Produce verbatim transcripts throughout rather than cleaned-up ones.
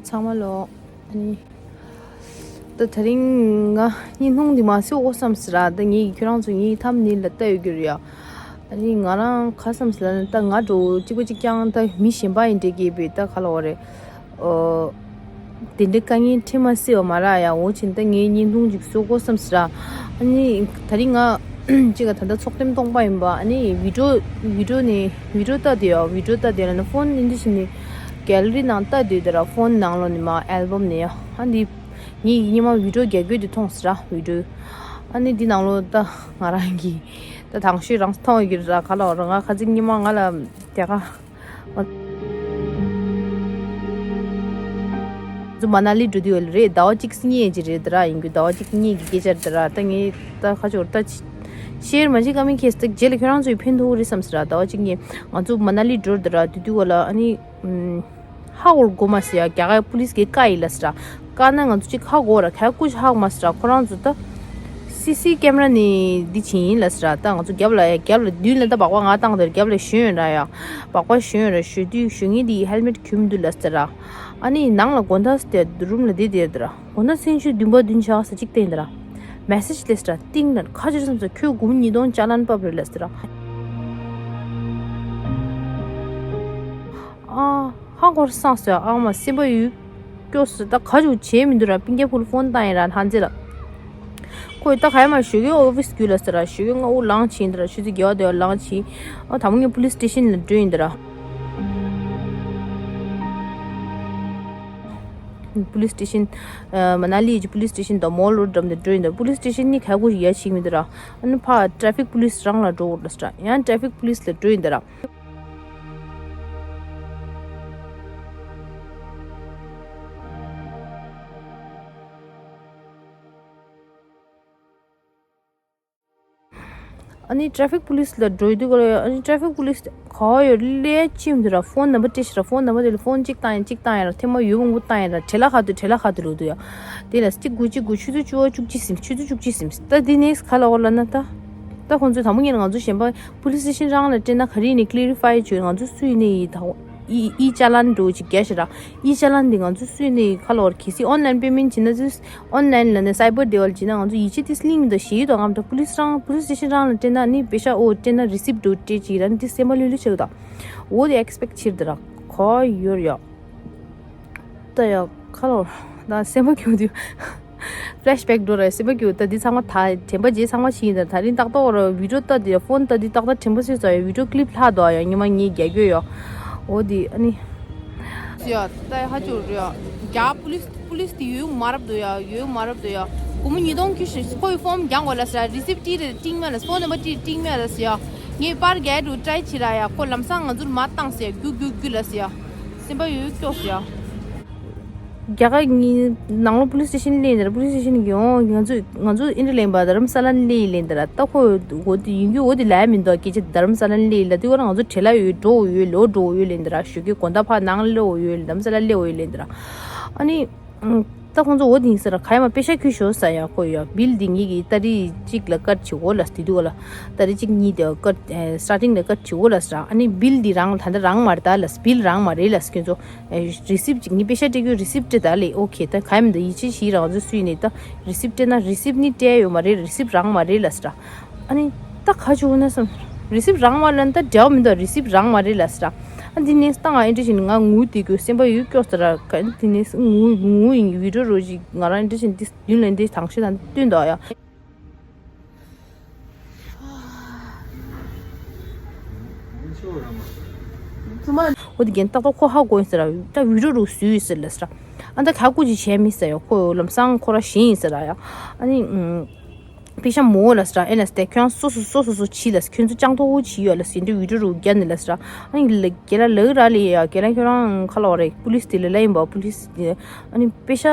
ཚང་མ་ལོ། ཨ་ནི། ད་དེ་རིང་ང་བརྙན་ཐུང་འདི་མ་བཟོ་དགོས་བསམ་སོང་ར། ད་ངས་ཁྱོད་རང་ཚོ་ངའི་ཐམ་ནེལ་ལ་ལྟ་ཡོད་ཀྱི་རེད་ཡ། ཨ་ནི་ང་རང་ཁ་བསམ་སོང་ལ་ད་ང་འགྲོ་གཅིག་པ་གཅིག་རྐྱང་ད་མི་གཞན་པ་ཡིན་འདྲ་སྐྱེས་པའི་ད་ག་ལ་བ་རེད། ཨོ། དེ་འདྲའི་དཀའ་ངལ་འཕྲད་མ་སྲིད་པ་མ་རེད་ཡ། འོ་བྱས་ད་ངས་བརྙན་ཐུང་ཅིག་བཟོ་དགོས་བསམ་སོང་ར། ཨ་ནི་དེ་རིང་ང་གཅིག་ག་ད་ལྟ་ཚོགས་ཐེངས་སྟོང་པ་ཡིན་པ། ཨ་ནི་བི་ཌི་ཡོ་བི་ཌི་ཡོ་ནས་བི་ཌི་ཡོ་ལྟ་དུས་ཡ། བི་ཌི་ཡོ་ལྟ་དུས་ལ་ནི་ཕོན་ཨིན་ཇི་ནས་གེ་ལ་རི་ནང་ལྟ་དུས་དེ་ར་ཕོན་ནང་ལོགས་ནས་མ་ཨལ་བམ་ནས་ཡ། ཨ་འདི་ངས་སྔོན་མ་བི་ཌི་ཡོ་རྒྱག་དགོས་དེ་མཐོང་སོང་ར། བི་ཌི་ཡོ། ཨ་ནི་འདི་ནང་ལོགས་ད་ང་རང་གིས་ད་དང་ཤོས་རང་མཐོང་ཡོད་ཀྱི་ར། ག་ལ་བ་ར། ང་ཁ་ཚིག་སྔོན་མ་ང་ལ་དེ་ག་ང་ཚོ་མ་ན་ལི་འགྲོ་དུས་ཡོད་རེད། ཟླ་བ་གཅིག་སྙེད་ཅིག་རེད་དེ་ར། ཡིན་རྒྱུ་ཟླ་བ་གཅིག་སྙེད་ཀྱི་སྐད་ཆ་རེད་དེ་ར། ད་ངས་ད་ཁ་ཆོར་ད་ཤེར་མ་བྱེད་ཀ་མེད་ཁེས། ད་རྗེས་ལ་ཁྱོད་རང་ཚོ་ཡི་ཕན་ཐོགས་རེད་བསམ་སོང་ར། ཟླ་བ་གཅིག་སྙེད་ང་ཚོ་མ་ན་ལི་འགྲོ་དེ་ར། དུས་དུས་ག་ལ་ཨ་ནི་ཧ་གོ་དགོས་མ་སོང་ཡ། རྒྱ་གར་པུ་ལིས་གིས་བཀག་ཡིན་ལབ་སོང་ར། བཀག་ན་ང་ཚོ་གཅིག་ཧ་གོ་ར། ག་ཀུ་ཅི་ཧ་གོ་མ་སོང་ར། ཁོ་རང་ཚོ་ད་སི་སི་ཀེམ་ར་ནས་འདི་བྱེད་ཡིན་ལབ་སོང་ར། ད་ང་ཚོ་རྒྱབ་ལ་ཡ། རྒྱབ་ལ་མདུན་ལ་ད་སྦག་སྦག་ང་བཏང་དེར་རྒྱབ་ལ་ཞོན་ཡོད་ར་ཡ། སྦག་སྦག་ཞོན་ཡོད་ར། ཞོན་དུས་ཞོན་ངེས་དེ་ཧེལ་མེད་གྱོན་མི་འདུག་ལབ་སོང་ར། ཨ་ནི་ནང་ལ་དགོང་དག་དེ་རུམ་ལ་བསྡད་དེ་ཡོད་ར། དགོང་དག་མཚན་ཆུ་བདུན་པ་བདུན་ཆགས་ས་གཅིག་བསྟན་དེ་ར། མེ་སེ་ཇི་སླེབས་སོང་ར། ཏིང་ལ་ཁ་ཆེར་བསམ་སོང་། ཁྱོད་དགུང་ཉིས་སྟོང་ཅ་ལན་ཕབ་རེད་ལབ་སོང་ར། ཨ། ཧ་གོ་སོང་ཟེར། ཨ་མ་སེམས་པ་ཡོད་སྐྱོ་སོང་། ད་ག་ཅུ་བྱས་མི་འདུག་ར། སྤུན་ཀྱག་ཕུ་ལ་ཕོན་བཏང་ཡིན་ར། ལྷ་མཛེས་ལ། ཁོས་ད་ག་ཡ་མ་ཞོགས་ཀས་ཨོ་ཕིས་རྒྱུགས་ལ་ཟེར་ར། ཞོགས་ཀས་སྔ་པོ་ལངས་ཕྱིན་དེ་ར། ཆུ་ཚོད་བརྒྱད་པ་དེ་བ་ལངས་ཕྱིན། ཨ་དང་པོ་ངས་པུ་ལིས་སི་ཊེ་ཤན་ལ་འགྲོ་ཡིན་དེ་ར། པུ་ལིས་སི་ཊེ་ཤན། ཨ་མ་ན་ལི་ཡི་པུ་ལིས་སི་ཊེ་ཤན་དང་མོལ་རོ་ཌི་འགྲམ་དེ་འགྲོ་ཡིན་དེ་ར། པུ་ལིས་སི་ཊེ་ཤན་ནི་ག་གུ་ཡ་ཞིག་མི་འདུག་ར། ཨ་ནི་ཕ་ཊེ་ཕིག་པུ་ལིས་རང་ལ་འགྲོ་དགོས་ལ་ཟེར་ར། ཡང་ཊེ་ཕིག་པུ་ལིས་ལ་འགྲོ་ཡིན་དེ་ར། ཨ་ནི་ཊེ་ཕིག་པུ་ལིས་ལ་འགྲོ་དུས་ག་ལ། ཨ་ནི་ཊེ་ཕིག་པུ་ལིས་ག་ཡོད་ལས་ཅི་མི་འདུག་ར། ཕོན་ནམ་བར་སྤྲད་ཤག་ར། ཕོན་ནམ་བར་དེ་ལ་ཕོན་གཅིག་བཏང་ཡིན་གཅིག་བཏང་ཡིན་ར། ཐེངས་མ་ཡོད་མང་པོ་བཏང་ཡིན་ར། བྲེལ་ལ་ཁ་ཐུག་བྲེལ་ལ་ཁ་ཐུག་ལོག་འདུག་ཡ། དེ་ལ་གཅིག་དགུ་གཅིག་དགུ། ཆུ་ཚོད་བཅུ་པ་བཅུ་གཅིག་ཟིན། ཆུ་ཚོད་བཅུ་གཅིག་ཟིན། ད་འདི་ནེག་སི་ག་ལ་འོ་ལབ་ན། ད་ད་ཁོང་ཚོས་དང་པོ་ཉིད་ལ་ང་ཚོ་གཞན་པ་པུ་ལིས་སི་ཊེ་ཤན་རང་ལ་སྤྲད་ན་ག་རེ་ཡིན་ནའི་ཀི་ལེ་རི་ཕའི་བྱོས། ང་ཚོ་སུ་ཡིན་ནའི་ཡིན། ད་ཨི་ཨི་ཅ་ལན་འགྲོ་ཅིག་རྒྱག་ཤག་ར། ཨི་ཅ་ལན་འདི་ང་ཚོ་སུ་ཡིན་ནའི་ག་ལ་འོ། གལ་སྲིད་ཨོན་ལན་པེ་མེན་ཊི་བྱེད་ན་ཚོས། ཨོན་ལན་ལ་ནི་སའི་བར་དེ་བ་ལ་བྱེད་ན་ང་ཚོ་ཡིད་ཆེས་དེ་སླེབས་མི་འདུག་ཞེ་ཡིད་དོ། ངམ་ད་པུ་ལིས་རང་པུ་ལིས་སི་ཊེ་ཤན་རང་ལ་སྤྲད་ན་ནི་པེ་ཤ་ཨོ་སྤྲད་ན་རི་སིབ་འགྲོ་སྤྲད་ཅིག་ར། ནི་དེ་སེམས་པ་ལྷོད་ལྷོད་ཆགས་ད། འོ་དེ་ཨེག་སི་པེག་བྱེད་དེ་ར། ག་ཡོད་ཡ། ད་ཡ་ག་ལ་འོ། ད་སེམས་པ་སྐྱོ་དུས། ཕེ་ལེ་ཤི་བེག་འགྲོ་ར། སེམས་པ་སྐྱོ། ད་འདི་ཚང་མ་ད་དྲན་པ་བརྗེད་ཚང་མ་ཕྱིན་ཡིན། ད་ད་རིང་ཏག་ཏག་ར་བི་ཌི་ཡོ་ལྟ་དུས་ཡ། ཕོན་ལྟ་དུས་ཏག་ཏག་དྲན་པ་གསོས་ཚར་ཡ། བི་ཌི་ཡོ་ཀི་ལིབ་ལྷག་འདུག་ཡ། སྔོན་མ་ངས་རྒྱག་རྒྱུ་ཡ། འོ་དེ་ཨ་ནི། ཡ་ད་ཡ་ཧ་ཅོ་རེད་ཡ། རྒྱ་པུ་ལིས་པུ་ལིས་དེ་ཡོད་མ་རབས་འདུག་ཡ། ཡོད་མ་རབས་འདུག་ཡ། སྒོར་མོ་ཉིས་སྟོང་ཁྱེར་ཤག་ཁོ་ཡི་ཕོམ་རྒྱག་དགོས་ལབ་ཟེར་ཡ། རི་སིབ་བྲིས་རེད་ཏིང་མེད་ལ། ཕོན་ནམ་བར་བྲིས་ཏིང་མེད་ལབ་ཟེར་ཡ། ངས་པར་རྒྱག་འགྲོ་ཊ་རའི་བྱེད་ར་ཡ། ཁོ་ལམ་སང་ང་ཚོར་མ་བཏང་ཟེར་ཡ། རྒྱུག་རྒྱུག་རྒྱུག་ལབ་ཟེར་ཡ། སེམས་པ་ཡོད་སྐྱོ་ཟེར་ཡ། རྒྱ་གར་གྱི་ནང་ལོགས་པུ་ལིས་སི་ཊེ་ཤན་སླེབས་ནས་ར། པུ་ལིས་སི་ཊེ་ཤན་གྱིས་ཡོང་། ང་ཚོ་ང་ཚོ་ཨིན་དྲ་ལེན་པ་རྡ་རམ་ས་ལ་སླེབས་ལབ་དེ་ར། ད་ཁོ་འོ་དེ་ཡིན་རྒྱུ་འོ་དེ་ལབ་མི་འདུག་སྐད་ཆ། རྡ་རམ་ས་ལ་སླེབས་ལབ་དུས་ཁོ་རང་ང་ཚོ་བྲེལ་ལ་ཡོད། འགྲོ་འོ་ཡོད། ལོག་འགྲོ་འོ་ཡོད་ལབ་དེ་ར། ཞོགས་ཀས་དགོང་དག་ཕར་ནང་སླེབས་འོ་ཡོད། རྡ་རམ་ས་ལ་སླེབས་འོ་ཡོད་ལབ་དེ་ར། ཨ་ནི། ད་ཁོང་ཚོ་འོ་དེ་ཡིན་ཟེར་ར། ག་ཡ་མ་པེ་ཤ་ཁྱེར་ཤོག་ཟེར་ཡ། ཁོ་ཡ་བིལ་འདི་ངེད་ཀྱིས་ཏ་རིག་གཅིག་ལ་ཀཊ་བྱེད་དགོས་ལབ་དེ་དུས་ག་ལ། ཏ་རིག་གཅིག་གཉིས་དེ་ཀཊ་ཨེ་སི་ཊར་ཊིང་ལ་ཀཊ་བྱེད་དགོས་ལབ་ཟེར་ར། ཨ་ནི་བིལ་འདི་རང་ད་ལྟ་རང་མ་རེད་ད་ལབ། བིལ་རང་མ་རེད་ལབ། ཁྱོད་ཚོ་ཨེ་རི་སིབ་ཅིག་ངས་པེ་ཤ་སྤྲད་རྒྱུ་རི་སིབ་སྤྲད་ད་ལེ། ཨོ་ཁེ། ད་ག་ཡ་མི་འདུག་ཡིད་ཆེས་བྱེད་ར། ང་ཚོ་སུ་ཡིན་ནའི་ད་རི་སིབ་སྤྲད་ན་རི་སིབ་ནི་སྤྲད་ཡོད་མ་རེད། རི་སིབ་རང་མ་རེད་ལབ་ཟེར་ར། ཨ་ནི་ད་ག་བྱུང་ན་བསམ། རི་སིབ་རང་མ་ལབ་ན་ད་འབྲེལ་བ་མི་འདུག་རི་སིབ་རང་མ་རེད་ལབ་ཟེར་ར། ཨ་འདི་ནས་ད་ང་ཨིན་དྲ་བྱས་ནས་ང་ངུ་དེ་དགོས་སེམས་པ་ཡོད་སྐྱོ་ཟེར་ར། ག་འདི་ནས་ངུ་ངུ་ཡིན། བི་ཌི་ཡོ་རོ་ཞིག་ང་རང་ཨིན་དྲ་བྱས་ནས་འདི་མདུན་ལ་འདི་དང་ཤོས་དང་བསྟུན་འདུག་ཡ། འོ་དེ་རྒན་ཏག་ཏག་ཁོ་ཧ་གོ་ཡིན་ཟེར་ར། ད་བི་ཌི་ཡོ་རོ་སུ་ཡིན་ཟེར་ལབ་ཟེར་ར། ཨ་ད་ག་ཀུ་ཅི་བྱས་མི་ཟེར་ཡ། ཁོ་ལམ་སང་ཁོ་ར་གཞན་ཡིན་ཟེར་ར་ཡ། ཨ་ནི། པེ་ཤ་མོ་ལབ་ཟེར་ར། ཨེ་ལབ་ཟེར། ཁྱོད་རང་སོ་སོ་སོ་སོ་སོ་བྱིས་ལབ་ཟེར། ཁྱོད་ཚོ་སྤྱང་ཐོག་བྱིས་ཡོད་ལབ་ཟེར། འདི་བི་ཌི་ཡོ་རུ་རྒྱ་ནི་ལབ་ཟེར་ར། ཨ་ནི་ལ་རྒན་ལགས་ལབ་ར་ལེ་ཡ། རྒན་ལགས་ཁྱོད་རང་ཁ་ལོ་རེད། པུ་ལིས་དེ་ལ་ལབ་ཡིན་པ། པུ་ལིས་དེ་ཨ་ནི་པེ་ཤ་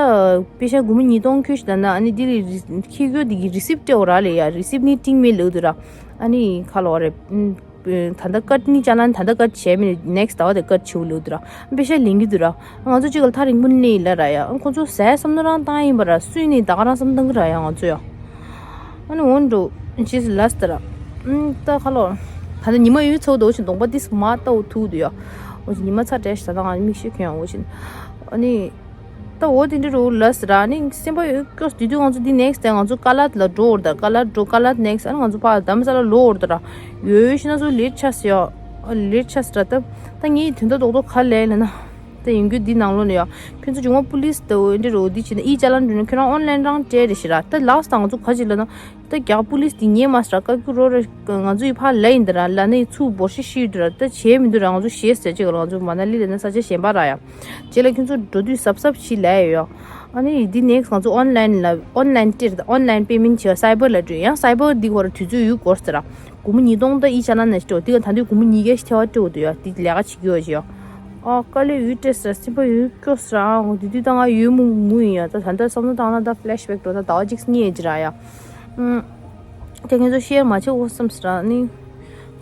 པེ་ཤ་སྒོར་མོ་ཉིས་སྟོང་ཁྱོད་ཤི་ད་ན། ཨ་ནི་འདི་ལ་རི་ཁྱི་གཡོ་འདི་གི་རི་སིབ་སྤྲད་འོ་ར་ལེ་ཡ། རི་སིབ་ནི་སྤྲིང་མེད་ལབ་འདུག་ར། ཨ་ནི་ཁ་ལོ་རེད། ད་ལྟ་ཀཊ་ནི་ཅ་ལན་ད་ལྟ་ཀཊ་བྱས་མེད། ནེག་སི་ཊི་ཟླ་བ་དེ་ཀཊ་བྱེད་འོ་ལབ་འདུག་ར། པེ་ཤ་ལེན་གི་འདུག་ར། ང་ཚོ་གཅིག་ལ་ཐག་རིང་པོ་ནས་ལབ་ར་ཡ། ཁོ་ཚོ་ཟས་བསམ་བློ་རང་བཏང་ཡིན་པ་ར། སུ་ཡིན་ནའི་ད་ག་རང་བསམ་བཏང་གི་ར་ཡ། ང་ཚོ་ཡ། ཨ་ནི་འོན་འགྲོ་ཅེས་ལབ་སྟེ་ར། ཨུམ། ད་ཁ་ལོ། ད་ལྟ་ཉི་མ་ཡོད་ཚོད་འདུག་ཅིང་གདོང་པ་ཏིས་མ་ལྟ་བུ་ཐུག་འདུག་ཡ། འོ་ཅིག་ཉི་མ་ཚ་དྲགས་ཤག་ད་ང་མིག་ཤེལ་གྱོན་ཡ། འོ་ཅིག་ཨ་ནི། ད་འོ་དེ་འདྲ་རུ་ལ་ཟེར་ར། ནི་སེམས་པ་ཡོད་སྐྱོ་དེ་དུས་ང་ཚོ་འདི་ནེག་སི་ཌེ་ང་ཚོ་ཀ་ལད་ལ་འགྲོ་འོར་ད། ཀ་ལད་འགྲོ། ཀ་ལད་ནེག་སི་ཌེ་ཨ་ནི་ང་ཚོ་ཕར་དྷ་རམ་ས་ལ་ལོག་འོར་ད་ར། ཡོད་ཡོད་ཤི་ན་ཚོ་ལེ་ཊི་ཆགས་སི་ཡོད། ལེ་ཊི་ཆགས་སི་ར། ད་ད་ངས་དོན་དག་རྡོག་རྡོག་ག་ལས་ལ་ན། ད་ཡིན་རྒྱུ་འདི་ནང་ལོགས་ནས་ཡོད། ཁྱོད་ཚོ་བྱུང་བ་པུ་ལིས་ད་འོ་འདྲ་རུ་འདི་བྱེད་ན་ཨི་ཅ་ལན་འགྲོ་ན་ཁྱོད་རང་ཨོན་ལན་རང་སྤྲད་རེ་ཤི་ར། ད་ལགས་ད་ང་ཚོ་ག་ཅི་ལ་ན། ད་རྒྱ་པུ་ལིས་དེ་ཉན་མ་སྲ་བཀའ་བཀྱོན་རོ་རེ། ང་ཚོ་ཡི་ཕར་ལ་ཡིན་ད་ར་ལ་ནི་ཚུར་འབོར་ཤི་ཤི་ཡོད་ད་ར། ད་བྱས་མི་འདུག་ར། ང་ཚོ་ཞེད་ཟེར་ཅིག་ལ་ང་ཚོ་མ་ན་ལི་ལ་ན་ས་ཆ་གཞན་པ་ར་ཡ། རྗེས་ལ་ཁྱོད་ཚོ་འགྲོ་དུས་གཟབ་གཟབ་བྱེད་ལ་ཡོད། ཨ་ནི་འདི་ནེག་སི་ང་ཚོ་ཨོན་ལན་ལ་ཨོན་ལན་སྤྲད་ད། ཨོན་ལན་པེ་མེན་བྱེད་སའི་བར་ལ་སྤྲོད་ཡང་སའི་བར་འདི་གོ་ར་དུས་ཚོད་ཡོད་གོ་ཟེར་ར། སྒོར་མོ་ཉིས་སྟོང་ད་ཨི་ཅ་ལན་ན་སྤྲོད་འདི་ག་ད་དུས་སྒོར་མོ་ཉིས་བརྒྱ་ཞིག་ཐལ་བ་སྤྲོད་འདུག་ཡ། འདི་ལས་ཀ་བྱེད་རྒྱུ་ཡོད་ཅི་ཡོད། ཨ་དཀའ་ལས་ཡོད་སྤྲད་ཟེར་སེམས་པ་ཡོད་སྐྱོ་ཟེར་ཨ། འོ་དེ་དུས་ད་ང་ཡོད་མུ་མུ་ཡིན་ཡ། ད་ད་ལྟ་བསམ་བློ་བཏང་ན་ད་ཕི་ལེ་ཤི་བེག་འགྲོ་ད་ཟླ་བ་གཅིག་གཉིས་ཡིན་ཅི་ར་ཡ། ཨུམ། དེ་ཁྱེད་ཚོ་ཤེར་མ་བྱེད་འོ་བསམ་ཟེར་ཨ་ནི།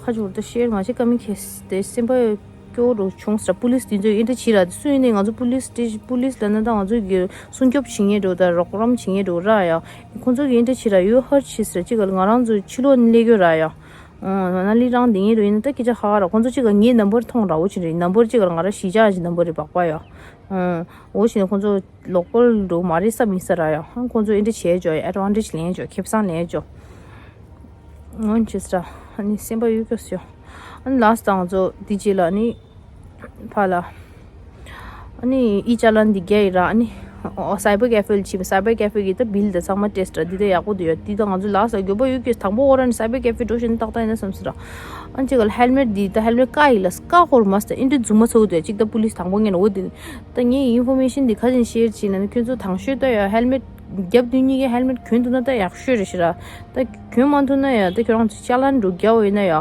ཁ་ཆུར་ད་ཤེར་མ་བྱེད་ཀ་མི་ཁེ་དེ་སེམས་པ་སྐྱོ་རུ་བྱུང་ཟེར། པུ་ལིས་དེ་ཚོས་ཨེ་འདྲ་བྱེད་ར། དེ་སུ་ཡིན་ནའི་ང་ཚོ་པུ་ལིས་སི་ཊེ་ཤན། པུ་ལིས་ལབ་ན་ད་ང་ཚོ་གི་སྲུང་སྐྱོབ་བྱེད་མཁན་འགྲོ་ད་རོགས་རམ་བྱེད་མཁན་འགྲོ་ར་ཡ། ཁོང་ཚོ་གི་ཨེ་འདྲ་བྱེད་ར་ཡོད་ཧར་བྱེད་ཟེར་ཅིག་ག་ལ་ང་རང་ཚོ་ཕྱི་ལོགས་ནས་སླེབས་ཡོད་ར་ཡ། ཨོ་ན་ལི་རང་དེ་ངེད་རུ་ཡིན་ན་ད་སྐད་ཆ་ཧ་ག་ར། ཁོང་ཚོ་གཅིག་ག་ངའི་ནམ་བར་མཐོང་ར། འོ་ཅི་རེད་ནམ་བར་གཅིག་ག་ང་ར་གཞིས་ཆགས་ཀྱི་ནམ་བར་རེད་པགས་པ་ཡ། ཨོ་འོ་བྱས་ནས་ཁོང་ཚོ་ལོ་ཀལ་འགྲོ་མ་རེད་བསམ་ཡིན་ས་ར་ཡ། ཁོང་ཚོ་ཨེ་འདྲ་བྱས་ཅོ་ཡ། ཨེ་ཌ་ཝན་ཊེ་ཇི་ལེན་ཅོ། ཁེ་བཟང་ལེན་ཅོ། འོ་བྱས་ས་ར། ཨ་ནི་སེམས་པ་གཡོ་སྐྱོ་སོ། ཨ་ནི་ལ་སི་ཊི་ང་ཚོ་འདི་རྗེས་ལ་ནི་ཕ་ལ། ཨ་ནི་ཨི་ཅ་ལན་འདི་རྒྱ་ཡི་ར། ཨ་ནི་ཨོ་སའི་བར་ཀེ་ཧྥེ་ལ་ཕྱིན། སའི་བར་ཀེ་ཧྥེ་གི་ད་བིལ་དང་ཚང་མ་སྤྲད་ས་ར། འདི་ད་ཡག་པོ་འདུག་ཡ། འདི་ད་ང་ཚོ་ལ་སི་ཊི་འགྱོད་པ་ཡོད་ཀྱི། དང་པོ་འོ་ར་ནི་སའི་བར་ཀེ་ཧྥེ་འགྲོ་བཞིན་ཏག་ཏག་ཡིན་ན་བསམ་ས་ར། ཨ་ནི་གཅིག་ག་ལ་ཧེལ་མེཊ་འདི་ད་ཧེལ་མེཊ་ཀ་ཡི་ལ་ཀ་ཧོར་མ་སི་ཊེ་ཨིན་དྲི་རྫུན་མ་ཚོ་འདུག་ཡ། གཅིག་ད་པུ་ལིས་དང་པོ་ངན་འོ་འདི། ད་ངས་ཨིན་ཕོར་མེ་ཤན་འདི་ཁ་ཅན་ཤེར་བྱས་ན་ནི་ཁྱོད་ཚོ་དང་ཤོས་ད་ཡ་ཧེལ་མེཊ་རྒྱབ་དུས་གཉིས་ཀའི་ཧེལ་མེཊ་གྱོན་འདུག་ན་ད་ཡག་ཤོས་རེད་ཤི་ར། ད་གྱོན་མ་ཐུབ་ན་ཡ་ད་ཁྱོད་རང་ཚོ་ཅ་ལན་འགྲོ་རྒྱག་འོས་ན་ཡ།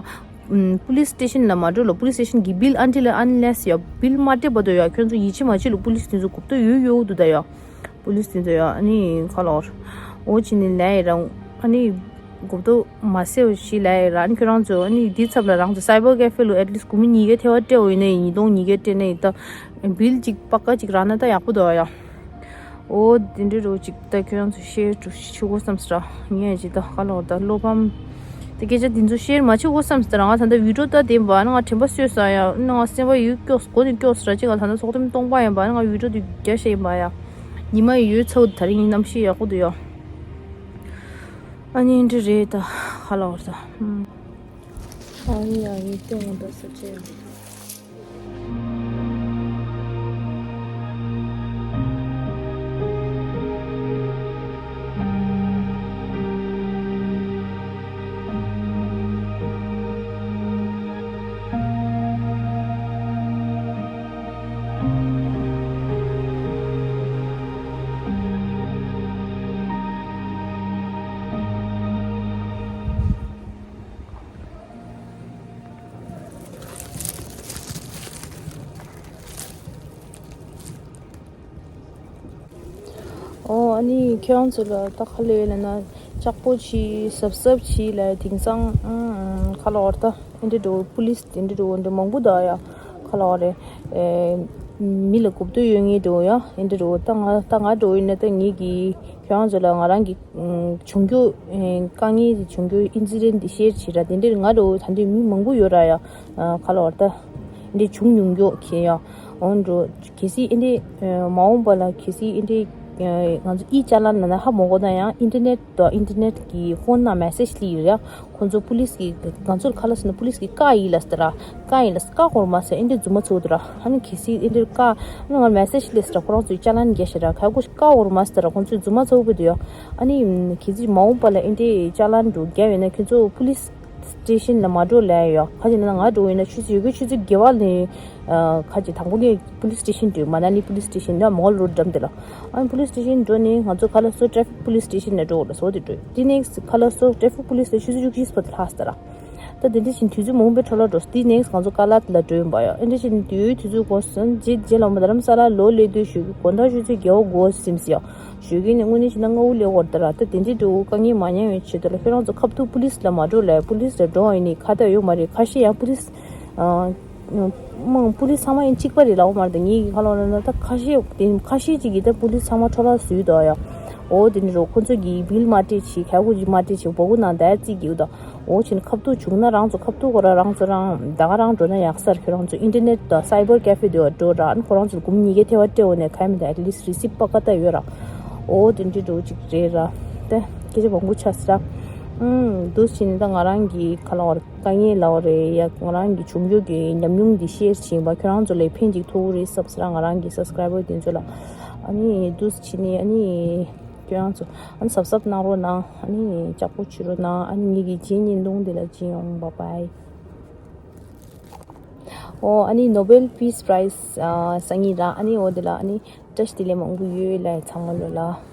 ཨུམ། པུ་ལིས་སི་ཊེ་ཤན་ལ་མ་འགྲོ་ལོ། པུ་ལིས་སི་ཊེ་ཤན་གྱི་བིལ་ཨན་ཊིལ་ཨན་ལེས་ཡ་བིལ་མ་སྤྲད་བར་དུ་ཡ་ཁྱོད་ཚོ་ཡིད་ཆེས་མ་བྱེད་ལོ། པུ་ལིས་དེ་ཚོ་འགུག་ཐབས་ཡོད་ཡོད་འདུག་ད་ཡ། པུ་ལིས་དེ་ཚོ་ཡ་ཨ་ནི་ཁ་ལོར་འོ་ཅི་ནི་ལས་ཡི་རང་ཨ་ནི་འགུག་ཐབས་མ་སེ་ཞིག་ལས་ཡི་ར། ཨ་ནི་ཁྱོད་རང་ཚོ་ཨ་ནི་འདི་ཚབ་ལ་རང་ཚོ་སའི་བར་ཀེ་ཧྥེ་ལོ་ཨེཊ་ལིས་སྒོར་མོ་ཉིས་བརྒྱ་ཐལ་བ་སྤྲད་འོས་ན་ཡིན། ཉིས་སྟོང་ཉིས་བརྒྱ་སྤྲད་ན་ཡིན། ད་བིལ་གཅིག་པ་ཀ་གཅིག་རག་ན་ད་ཡག་པོ་འདུག་ཡ། འོ་དེ་འདྲ་རུ་ཅིག་ད་ཁྱོད་རང་ཚོ་ཤེར་ཅིག་ཞུ་དགོས་བསམ་ས་ར། ངས་ཅིག་ད་ཁ་ལོར་ད་བློ་ཕམ། ད་སྐད་ཆ་འདི་ཚོ་ཤེར་མ་བྱེད་དགོས་བསམ་ས་ར། ང་ད་ལྟ་བི་ཌི་ཡོ་ད་དེ་འབའ་ན་ང་དྲན་པ་གསོས་ས་ཡ། ང་སེམས་པ་ཡོད་སྐྱོ་སྒོ་ནས་སྐྱོ་ས་ར། ཅིག་ང་ད་ལྟ་ཚོགས་ཐེངས་སྟོང་པ་ཡིན་པ་ན་ང་བི་ཌི་ཡོ་དེ་རྒྱ་ཤེས་ཡིན་པ་ཡ། ཉི་མ་ཡོད་ཚོད་ད་རིང་གནམ་གཤིས་ཡག་པོ་འདུག་ཡ། ཨ་ནི་འདྲ་རེད་ད་ཁ་ལོར་ད། ཨ་ནི་ཡ་ཡིན་ཏེ་ང་ད་ས་ཆ་ཡ། ཨོ་ཨ་ནི་ཁྱེད་རང་ཚོ་ལ་ད་ག་ལས་ལབ་ན་ལྕགས་པོ་ཆེ་གཟབ་གཟབ་བྱེད་ལ་དེང་སང་ཨང་ཁ་ལོར་ད་ཨེ་འདྲ་འགྲོ་པུ་ལིས་དེ་འདྲ་འགྲོ་འདྲ་མང་པོ་ད་ཡ་ཁ་ལོར་རེད། ཨེ་མི་ལ་གུབ་ཏུ་ཡོད་ངེས་འགྲོ་ཡ་ཨེ་འདྲ་འགྲོ་ད་ང་ད་ང་འགྲོ་ཡིན་ན་ད་ངེད་ཀྱི་ཁྱེད་རང་ཚོ་ལ་ང་རང་གི་བྱུང་རྒྱུ་དཀའ་ངལ་བྱུང་རྒྱུ་ཨིན་སི་ཌེན་ཊི་འདི་ཤེར་བྱེད་ར། དེ་འདྲ་ང་འགྲོ་ད་འདི་མི་མང་པོ་ཡོད་ར་ཡ་ཁ་ལོར་ད་འདི་བྱུང་མྱོང་རྒྱུ་ཁྱེད་ཡ་འོན་འགྲོ། གལ་སྲིད་ཨེ་འདྲའི་མ་འོངས་པ་ལ་གལ་སྲིད་ཨེ་འདྲའི་ང་ཚོ་ཨི་ཅ་ལན་ལ་ན་ཧ་མ་གོ་ན་ཡང་ཨིན་ཊར་ནེཊ་དང་ཨིན་ཊར་ནེཊ་གི་ཕོན་ནང་མེ་སེ་ཇི་སླེབས་ཡོད་རེད། ཁོང་ཚོ་པུ་ལིས་ཀྱི་ང་ཚོར་ཁ་ལ་སོང་ན་པུ་ལིས་ཀྱི་ཀ་ཡིན་ལ་ཟེར་ར། ཀ་ཡིན་ལ་ཀ་ཧོར་མ་ཟེར་ཨེ་འདྲའི་རྫུན་མ་ཚོ་འདུག་ར། ཨ་ནི་གལ་སྲིད་ཨེ་འདྲའི་ཀ་ཨ་ནི་ང་མེ་སེ་ཇི་སླེབས་ཟེར་ར། ཁོ་རང་ཚོའི་ཅ་ལན་རྒྱག་ཤེས་ར། ཁ་ཁོ་ཀ་ཧོར་མ་ཟེར་ར། ཁོང་ཚོའི་རྫུན་མ་ཚོ་བུ་འདུག་ཡོད། ཨ་ནི་གལ་སྲིད་མ་འོངས་པ་ལ་ཨེ་འདྲའི་ཅ་ལན་འགྲོ་རྒྱབ་ཡོད་ན་ཁྱོད་ཚོ་པུ་ལིས་སི་ཊེ་ཤན་ལ་མ་འགྲོ་ལབ་ཡོད། ཁ་ཅིག་ན་ང་འགྲོ་ཡིན་ན་ཆུ་ཚོད་ཡོད་གི་ཆུ་ཚོད་བརྒྱད་པ་ལས་ཁ་ཅིག་དང་པོ་ནས་པུ་ལིས་སི་ཊེ་ཤན་འགྲོ། མ་ན་ལི་པུ་ལིས་སི་ཊེ་ཤན་ན་མོལ་རོ་ཌི་འགྲམ་དེ་ལ། ཨ་ནི་པུ་ལིས་སི་ཊེ་ཤན་འགྲོ་ནས་ང་ཚོ་ཁ་ལ་སོ་ཊེ་ཕིག་པུ་ལིས་སི་ཊེ་ཤན་ལ་འགྲོ་དགོས་ལ་སོ་དེ་འགྲོ། དེ་ནས་ཁ་ལ་སོ་ཊེ་ཕིག་པུ་ལིས་ལ་ཆུ་ཚོད་བཅུ་གཅིག་པ་དེ་ལྷག་སྟེ་ར། ད་དེ་འདྲ་བཞིན་དུས་ཚོད་མང་པོའི་འཕྲོ་ལ་འགྲོ། དེ་ནས་ང་ཚོ་ཀ་ལད་ལ་འགྲོ་ཡིན་པ་ཡ། ཨེ་འདྲ་བཞིན་དུས་ཡུན་དུས་ཚོད་འགོར་སོང་རྗེས་རྗེས་ལ་མ་དྷ་རམ་ས་ལ་ལོག་སླེབས་དུས་ཞོགས་ཀྱི་དགོང་དག་ཆུ་ཚོད་བརྒྱད་པ་འགོར་ཟིན་སི་ཡ། ཞོགས་ཀྱི་ནས་དངོས་གནས་བྱས་ན་སྔ་བོ་སླེབས་འོར་ད་ར། ད་དེ་འདྲའི་འགྲོ་དཀའ་ངལ་མ་མྱངས་ཡོད་ཆེད་དུ་ལ་ཁྱོད་རང་ཚོ་ཁ་ཐུག་པུ་ལིས་ལ་མ་འགྲོ་ལ། པུ་ལིས་ལ་འགྲོ་བ་ཡིན་ནི་ཁ་ཐག་ཡོད་མ་རེད། ཁ་ཤས་ཡང་པུ་ལིས་ཨ། མང་པུ་ལིས་ཚང་མ་ཡང་གཅིག་པ་རེད་ལབ་པ་མ་རེད། ད་ངེད་ཀྱི་ཁ་ལོ་ན་ན་ད་ཁ་ཤས་དེ་ཁ་ཤས་ཅིག་གིས་ད་པུ་ལིས་ཚང་མ་འཕྲོ་བརླག་བཟོས་འདུག་ཡ། འོ་དེ་ནི་རོ་ཁོ་ཚོ་གི་བིལ་མ་སྤྲད་ཆེ་ཁ་གུ་ཇི་མ་སྤྲད་ཆེ་བོ་གུ་ནང་ད་ཙི་གིའུ་ད། འོ་ཆེན་ཁབ་ཏུ་བྱུང་ན་རང་ཚོ་ཁབ་ཏུ་གོ་ར་རང་ཚོ་རང་ད་ག་རང་འགྲོ་ན་ཡག་སར་ཁྱོད་རང་ཚོ་ཨིན་ཊར་ནེཊ་དང་སའི་བར་ཀེ་ཕེ་དེ་བ་འགྲོ་ར་ཨན་ཁོ་རང་ཚོ་གུམ་ཉི་གེ་ཐེ་བ་སྤྲད་འོ་ནས་ཁ་མི་ད་ཨེཊ་ལིསཊ་རི་སིབ་པ་ཀ་ད་ཡོད་ར། འོ་དེ་འདྲི་འགྲོ་ཅིག་རེད་ར། ད་སྐད་ཆ་བང་གུ་ཆ་སི་ར། ཨུམ་དུ་ཆེན་ད་ང་རང་གི་ཁ་ལ་བར་དཀའ་ངལ་ལའོ་རེད་ཡ། ང་རང་གི་བྱུང་རྒྱུ་གི་ཉམས་མྱོང་འདི་ཤེར་བྱིན་པ་ཁྱོད་རང་ཚོ་ལས་ཕན་ཅིག་ཐོགས་རེད་བསམ་ཟེར་ང་རང་གི་སབ་སི་ཀ་རའི་བར་དེ་ཚོ་ལ། ཨ་ནི་འདུས་ཕྱི་ནི་ཨ་ནི་ཁྱོད་རང་ཚོ་ཨ་ནི་སབ་སབ་གནང་རོགས་གནང་ཨ་ནི་ལྕགས་པོ་བྱེད་རོགས་གནང་ཨ་ནི་ངེད་ཀྱི་རྗེས་ཉིན་ལུང་དེ་ལ་ཅི་ཡོང་བ་བའི། ཨོ་ཨ་ནི་Nobel Peace Prize ཨ་སང་ཉིན་ར་ཨ་ནི་འོ་དེ་ལ་ཨ་ནི་བཀྲ་ཤིས་བདེ་ལེགས་མང་པོ་ཡོད་ལ་ཚང་མ་ལོ་ལ།